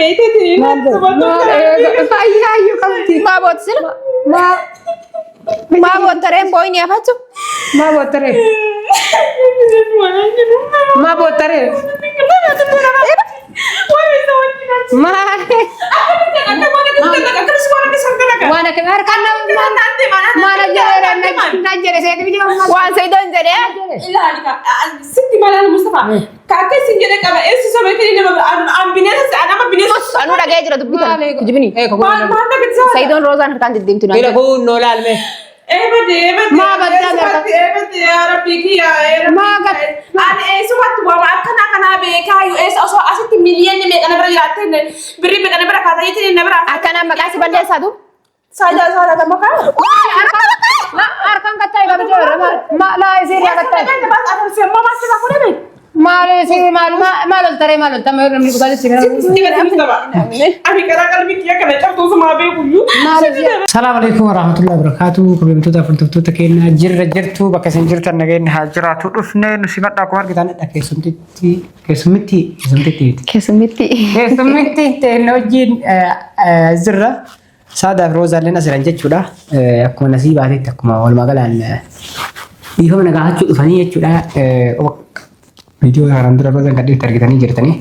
beekteeti. Fayyaa iyyuu qabdi. Maa bootti sila? Maa Maa boottareen boo'ini afachu? maa boottaree? Maa boottaree? Maal? Waan akka harkaan nama maal jedhee na jedhe seeti biyya maal Waan Sayidoon jedhee? Sitti malaan Mustafa. Ka akka isin jedhe qaba. Eessi soba kee nama an bineensa an amma bineensa. Anuu dhaga'ee jira dubbii kana. Kijibni. Maal maal dhaggeessaa? Sayidoon Roozaan harkaan deddeemtu naan Bira jedhe. kun noo laalme. Eebate eebate. Maa baddaa beekaa? Eebate yaa rabbii kiyya. Maa gad- Ani eessumatti waama akkanaa kanaa beekaa yoo eessa osoo asitti miliyoonni meeqa na bira jiraatte birrii meeqa na bira kaataniitiin na bira. Akkanaan maqaa si balleessaatu? Saadaa saadaa tamma kaa. Harkaan kattaa egaa biyya ma laa isii irraa kattaa. Maal isii maal maal ol taree maal ol tamma namni dhugaa si Ani karaa qalbii kiyya kana cabtuu sumaa beekuyyuu. Maal isii. Salaam alaikum warahmatullahi wabarakatuh. Kabajamtoota hordoftoota keenya jirra jirtu bakka isin jirtan nageenyi haa jiraatu dhufne nu simadha akkuma argitanidha keessumtitti keessummitti keessumtitti Keessummitti. keessummitti ta'e wajjin jirra. Saadaaf Roozaalleen as jiran jechuudha. Akkuma nasii baatetti akkuma walumaa galaan dhiifama na gaafachuu dhufanii jechuudha. Viidiyoo kanaan dura Roozaan kan dhufte argitanii jirtanii.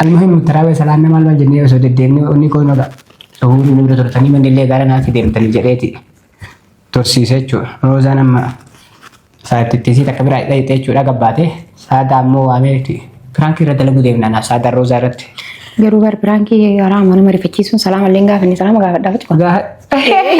Almuhim taraawee salaanna maal maal jennee osoo deddeemnee onni koonodha. Suhuurri nu bira turtanii manni illee gara naatti deemtanii jedheeti tursiise jechuudha. Roozaan amma Saatittii takka biraa dhayxe jechuudha gabbaate. Saadaa ammoo waameeti. Piraankii irra dalaguu deemna anaaf saadaa Roozaa irratti. Garuu bar piraankii haraama nama rifachiisuun salaama illee gaafanne salaama gaafadhaa facu.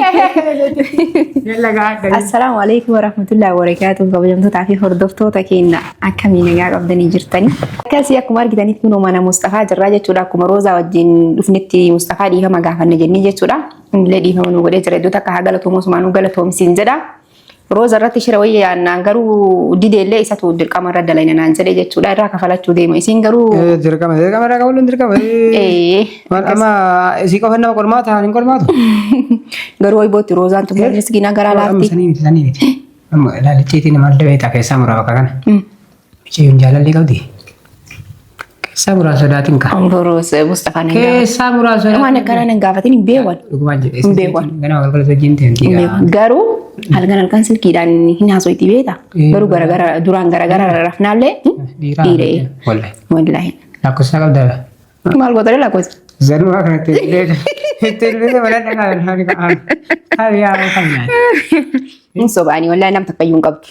Assalaamu alaikum warahmatullahi wabarakatuh. Kabajamtootaa fi hordoftoota keenya akkamii nagaa qabdanii jirtanii. Akkasii akkuma argitanitti kunoo mana Mustafaa jirraa jechuudha. Akkuma Roozaa wajjin dhufnetti Mustafaa dhiifama gaafanne jennee jechuudha. Innillee dhiifama nu godhee jira. Iddoo takka haa galatoomu osumaa nu galatoomsiin jedha. Rooza irratti shira wayya yaannaan garuu dideellee isatu dirqama irra dalayna naan jedhe jechuudha. Irraa kafalachuu deema. Isiin garuu Dirqama dirqama irraa qabuun dirqama. ee Maal amma isii qofa nama qormaata hin qormaatu. garuu wayii bootti Roozaan tun miskiina garaa Amma laafti. sanii miti sanii miti. Amma ilaalichiitiin maal dabeeta keessaa muraa bakka kana. Mucayyoon jaalallee qabdi. Keessaa muraa sodaatiin ka. Boros Mustafaan hin gaafatu. Keessaa muraa sodaatiin. Waan akkanaa hin gaafatin hin beekan. Dhugumaan jedhee. Hin beekan. Ganama galgala wajjin Hin ta'e. beekan. Garuu halkan halkan silkiidhaan hin haasoyti beeta. Garuu garagara duraan garagara rafnaallee Dhiiraa. dhiiree. Wallahi. Wallaahi. Lakkoofsa qabda. Maal gootare lakkoofsa? Zanuma kanatti itti ilbilee mana dhagaa. Haa yaa kan nyaata. Hin sobaanii wallaahi nam takka iyyuu hin qabdu.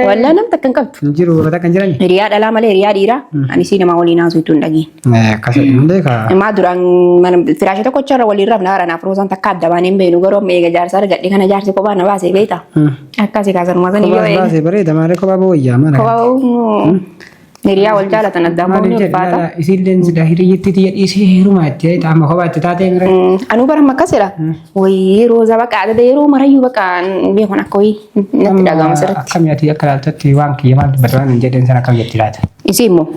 Wallaahi nam takka hin qabdu. Hin jiru bakka kan jirani. Hiriyaa dhalaa malee hiriyaa dhiiraa ani isii namaa waliin haasoftu hin dhageenye. Akkasuma hin beekaa. Maa duraan mana firaasha tokkocha irra waliin rafna haara naaf roosaan takka adda baanee hin beeknu garuu amma eega jaarsa argadhe kana jaarsi kophaa na baasee beekta. Akkasii kaasanuma sanii yoo Kophaa eega. baasee bareeda maalee kophaa booyyaa mana. Kophaa hiriyaa wal jaalatan addaan Maaliif ba'uun ni jedhe ulfaata. laala isiilleen sida hiriyyittii tiyya dhiisee heerumaa itti amma kophaa itti taatee mire. Anuu bara amma akkas jedha. Wayii rooza baqa adada yeroo marayyuu baqa beekun akka wayii natti dhaga'ama sirriitti. Akkami ati akka ilaaltutti waan kiyya maal dubbata waan hin jedheen sana akkam jetti laata? Isii immoo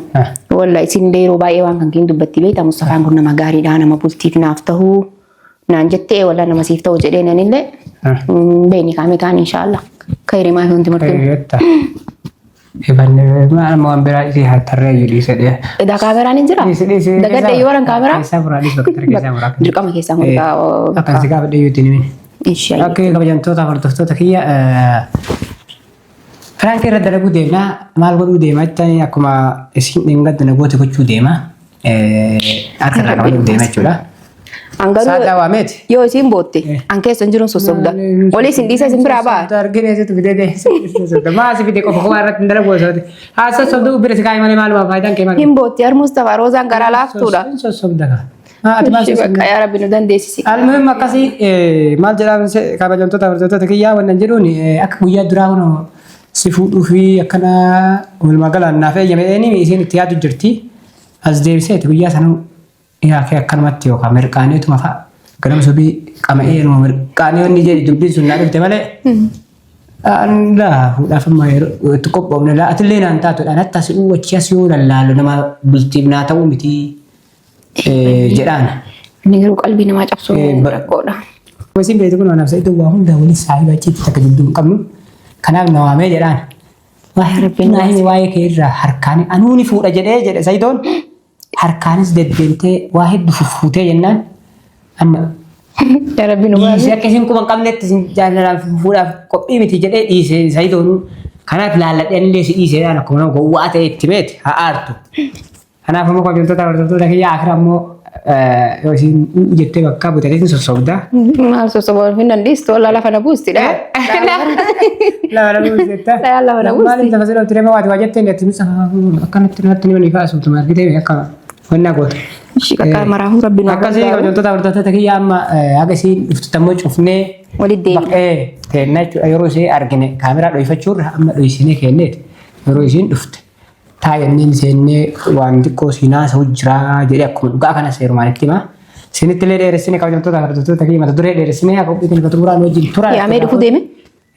walla isin illee yeroo baay'ee waan kan keenya dubbatti beekta Mustafaan kun nama gaariidha nama bultiif naaf ta'uu naan jettee walla nama siif ta'u jedhee nanillee beeni kaame kaan inshaallah. Kayrimaa fi wanti martuu. Hiriyoota. Ifanne maal waan biraa isii haa tarree iyyuu dhiise dhee. Edaa kaameraan hin jira? Dhiise dhiise. Dagadda yoo waran kaameraa? Keessaa muraa dhiise bakka tarree keessaa muraa. Dirqama keessaa muraa. Akkan si gaafadhe iyyuu ittiin himin. Inshallah. Akka kabajamtoota hordoftoota kiyya Piraankii irra dalaguu deemna maal godhuu deema jettanii akkuma isin dheengadda na goote gochuu deema. Harka irraa qabachuu deema jechuudha. An garuu Saadaa waameeti. yoo isiin bootte an keessa hin jiruun sossobda. Olii isin dhiisee isin biraa ba'a. Argine situ fidee deemsa. Maa si fide qofa kophaa irratti hin dalagu osoo ta'e. Haa sossobduu bira si kaa'e malee maaluma faayidaan kee maal? Hin bootti har Mustafaa Roozaan garaa laaftuudha. Hin sossobda kaa. Haa ati maal Ishii sossobda? bakka yaa Rabbi nu dandeessisi. Almuhim akkasii maal jedhaa kabajamtoota hordoftoota kiyyaa wannan jedhuun akka guyyaa duraa kun si fuudhuu fi akkana walumaa galaan naaf eeyyame eenyu isiin itti yaadu jirti. As deebiseeti guyyaa sanuu yaa kee akkanumatti yookaan mirqaaneetuma fa'a ganama subii qama'ee numa mirqaanee wanni jedhi dubbiin sun naa dhufte malee. Laa fuudhaaf amma yeroo itti qophoofne laa atillee naan taatudha natti as dhuu achi as yoo lallaalu nama bultiif naa ta'uu miti jedhaan. Inni garuu qalbii namaa cabsuu rakkoodha. Isin beektu kun anaaf sa'ituu waa hunda waliin saahiba achitti takka jidduu hin qabnu. Kanaaf na waamee jedhaan. Waa'ee Rabbiin naa himi waa'ee kee irraa harkaan anuu ni fuudha jedhee jedhe Sa'idoon. Harkaanis deddeemtee waa hedduu fuffuutee jennaan amma Yaa Rabbi nu dhiisee baasi. akka isin quba hin qabnetti isin jaalalaaf fuudhaaf qophii miti jedhee dhiise Sayidoonuu. Kanaaf laalladhee anillee si dhiiseedhaan akkuma nama gowwaa ta'e itti meeti haa aartu. Kanaaf immoo kabajamtoota hordoftoota kiyya akira immoo yoo isin jettee bakka butatee isin sossobda. Maal sossobaa hin dandeessu wallaa lafa na buusti dha. Lafa na buusti jetta. Lafa na buusti. Maaliif lafa sirra turee waati waa jettee itti akkanatti natti ni walii kaasu tuma argitee akka wannaa goota. Ishii qaqqaa maraafuu rabbi nu Akkasii kabajamtoota hordoftoota kiyya amma haga isiin dhuftu ammoo cufnee Walitti deebina. Baqqee teenna jechuudha yeroo ishee argine kaameraa dho'ifachuurra amma dho'isinee kenneeti yeroo isiin dhufte. Taa jenneen seennee waan xiqqoo siin haasa'u jiraa jedhee akkuma dhugaa kana seerumaan itti himaa. Isinitti illee dheeressinee kabajamtoota hordoftoota kiyya mata duree dheeressinee akka qophiitiin bakka xumuraan wajjin turaa. Yaamee dhufuu deeme?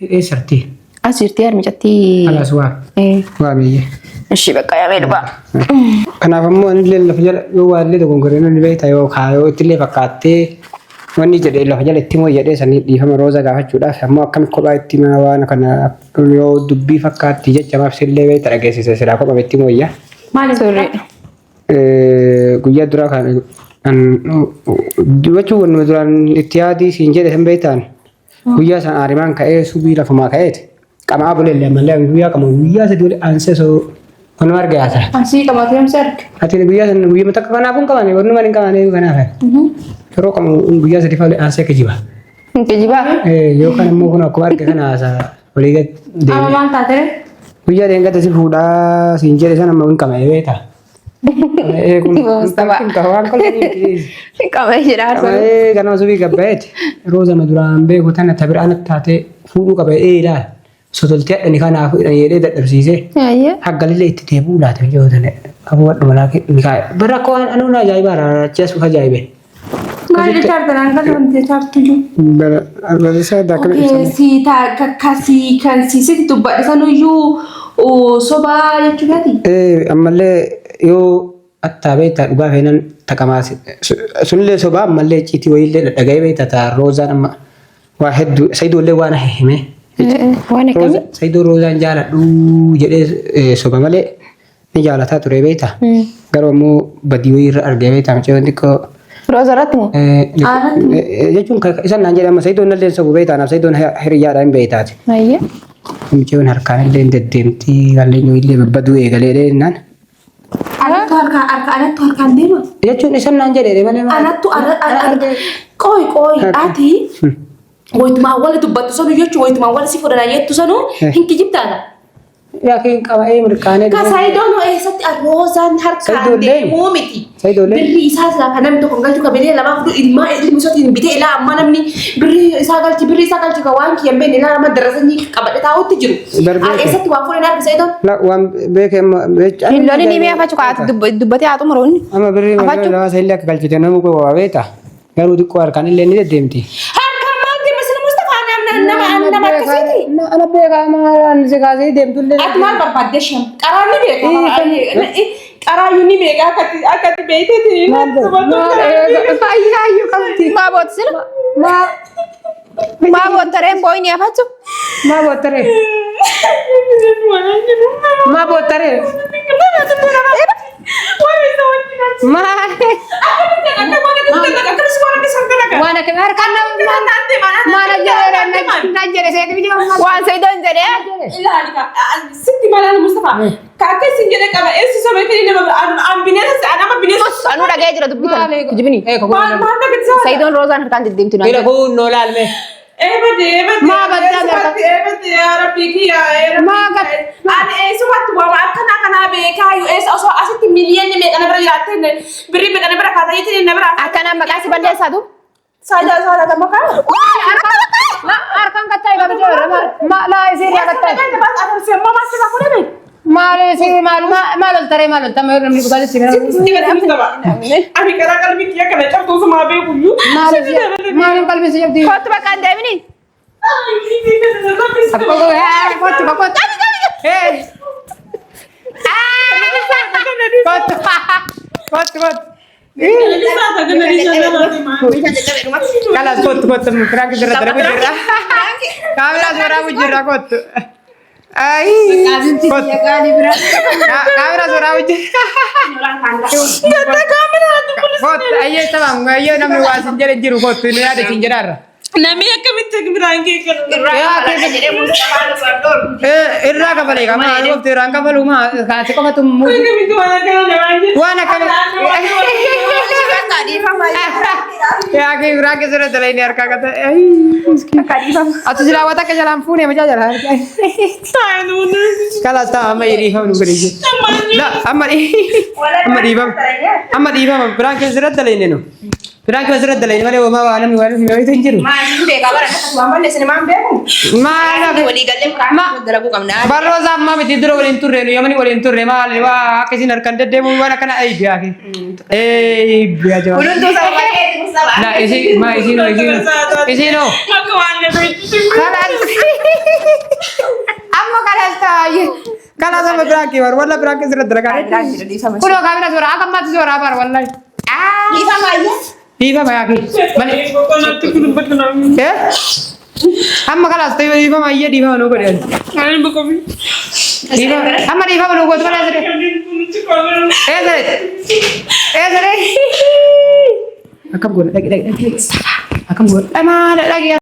Eessarti? As jirti harmicatti. Alaas waa. Waa biyya. Ishii bakka yaamee dhufaa. Kanaaf ammoo anillee lafa jala yoo waa illee dogongoree namni beekta yoo kaayoo ittillee fakkaattee Wanni jedhe lafa jala itti moo jedhee sanii dhiifama rooza gaafachuudhaaf ammoo akkami kophaa itti himaa waan kana yoo dubbii fakkaatti jecha maaf sillee beekta dhageessise silaa kophaa itti mooyya. Maali Sorry. Guyyaa duraa kan dubbachuu wanni duraan itti yaadii siin jedhe san beektaan guyyaa san aarimaan ka'ee subii lafumaa ka'eeti. Qamaa buleellee ammallee guyyaa qama guyyaa sadii wali aansee soo wanuma arga yaasa. Asii qabatee amsi arga. Ati guyyaa san guyyaa takka kanaaf hin qabane wanuma hin qabane kanaaf. Yeroo qamu guyyaa sadii fa'aa aansee kijiba. Kijibaa. Yookaan immoo kun akkuma arge kana haasa walii gad Amma deemee. maal taatee? Guyyaa deengata si fuudhaa siin jedhe sana ammoo hin qabane beektaa. Qaba'ee kun Mustafa. waan kolfanii Qabee jira haasawaa. Qaba'ee ganama subii gabbaa'eeti. Rooza ma duraan beeku tana tabiraan taatee fuudhuu qaba'ee ilaal. Sotoltee hadhani kanaaf hidhan jedhee dadhabsiisee. Ayyee. Haggalillee itti deebi'uu laata yoo tane. Aboo wadhu malaa mikaa'e. Bara akka waan anuun ajaa'ibaa raachee suuf ajaa'ibe. Maal jechaa jirtan hanga wanti jechaa jirtu jiru. Bara barreessaa adda akkamitti ibsame? Si kasi kan si sitti dubbadhe sanuyyuu sobaa jechuudhaati. Ammallee yoo attaa beektaa dhugaa feenan taqamaa sunillee sobaa ammallee icciitii wayiillee dhaga'ee beektaa taa roozaan amma waa hedduu sayidoollee waan hime. Waan akkamii? Sayidoo roozaan jaaladhu jedhee soba malee ni jaalataa ture beektaa. Garuu ammoo badii wayii irra argee beektaa mucayyoon xiqqoo. Rooza irratti moo? Jechuun isan naan jedhama sayidoon nallee sobu beektaa naaf sayidoon hiriyyaadha hin beektaati. Ayyee. Mucayyoon harkaan illee deddeemtii qalleen illee babbaduu eegalee jennaan. Anattu harka harka anattu harkaan deema. Jechuun isan naan jedhee malee. Anattu qooyi qooyi ati wayitumaan wal dubbattu sanu jechuun wayitumaan wal si fudhana jettu sanu hin kijibtaadha. Yaakiin qaba'ee mirkaanee. Ka Sayidoon eessatti roozaan harkaan Sayidoolleen. deemuu miti. Sayidoolleen. Birrii isaa silaa kan namni tokko hin galchu ka bilee lamaa fudhu ilmaa ilmi isaatiin bitee ilaa ammaa namni birrii isaa galchi birrii isaa galchi ka waan kiyya hin beekne ilaa amma darasanii qabadhe taa'utti jiru. Darbee Ati eessatti waan fudhan arga Sayidoon? La waan beekee amma beecha. Hin lolin ni mi'a fachu kaa'atu dubbatee haa xumuru inni. Amma birrii Afachuu. lama illee akka galchite nama gowwaa beekta. Garuu xiqqoo harkaan illee ni deddeemti. Harkaan maal deema sila Mustafaa nama nama akkasiiti. Ana beekaa maal si kaasee deemtu illee. Ati maal barbaadde shan? Qaraa ni beeka. Qaraayyuu ni beeka akkatti akkatti beekteeti. Fayyaa qabdi. Maa bootisina? Maa boottareen boo'ini afachu? Maa boottaree? Maa boottaree? Maa Waan akka harkaan maal naan jedhe seeti biyya waan Sayidoon jedhee Sitti malaan Mustafaa. Kaakka isin jedhe qaba eessi sobeetii nama an bineensa an ama bineensa. anuu dhaga'ee jira dubbii kana. Kijibini. Maal maal dhaggeessa? Sayidoon roozaan harkaan deddeemti naan Bira jedhe. kun noo laalme. Eebate eebate. Maa baddaa Eebate eebate yaa rabbii kiyya yaa rabbii. Maa gad- Ani eessumatti waama akkanaa kanaa beekaa yoo eessa osoo asitti miliyoonni meeqa na bira jiraatte birrii meeqa na bira kaataniitiin na bira. Akkanaan maqaa si balleessaa tu? Saadaa saadaa maqaa. Harkaan kattaa egaa biyya laa isii irraa kattaa maal isii maal maal ol taree maal ol tamee namni dhugaa si Ani karaa qalbii kiyya kana cabtuu sumaa beekuyyuu. maal maal hin qalbii si jabdi Kottu bakka hin deemini. kottu kottu kottu kottu kottu Kalas kottu kottu prank sirra dalagu jirra. Kaamilaa suuraa jirra kottu. Ayi. Biyya qaalii bira. Kaamera suuraa hojii. Gadda kaameraa Kottu ayyee tamam ayyee namni waa sin jedhe jiru kottu nu yaada sin jedhaarra. Namni akkamitti biraan kee kan Irraa kafalee kama qofti irraan kafalu maa kaase qofatu muu. Akkamitti waan akkana namaan jedhu. Waan akkana. Yaa kee biraan keessa irra dalayni harkaa kata. Ati silaa waan akka jalaan fuune macaa jalaa. Kalaas ta'a amma dhiifama nu godhe. La amma amma dhiifama. Amma dhiifama biraan keessa irra dalayne nu. Biraan keessa irra dalayne malee homaa waa namni waan hin hin jiru. Maal Barroota ammaa miti dura waliin turre nu yamani waliin turre maal waa akka isin harkaan deddeemu waan akkana eebbi haa kee. Eebbi haa jawaa. Na isi ma isinoo isinoo isinoo. Akka waan jedhu. Kalas. Amma kalas taa'ee. Kalas amma biraan kee bar walla biraan kee sirra dalagaa. Kunoo kaamera suuraa akka ammaatti suuraa bar wallahi. Dhiifama yaa kee. Malee. Boqonnatti kun dubbatu namni. Eh? Amma kalas ta'e dhiifama ayyee dhiifama nuu godhe. Ani boqofi. Dhiifama amma dhiifama nuu gootu malee asirra. Eesare. Eesare. Akkam goona dhaqi dhaqi dhaqi. Akkam goona. Maal dhaqi.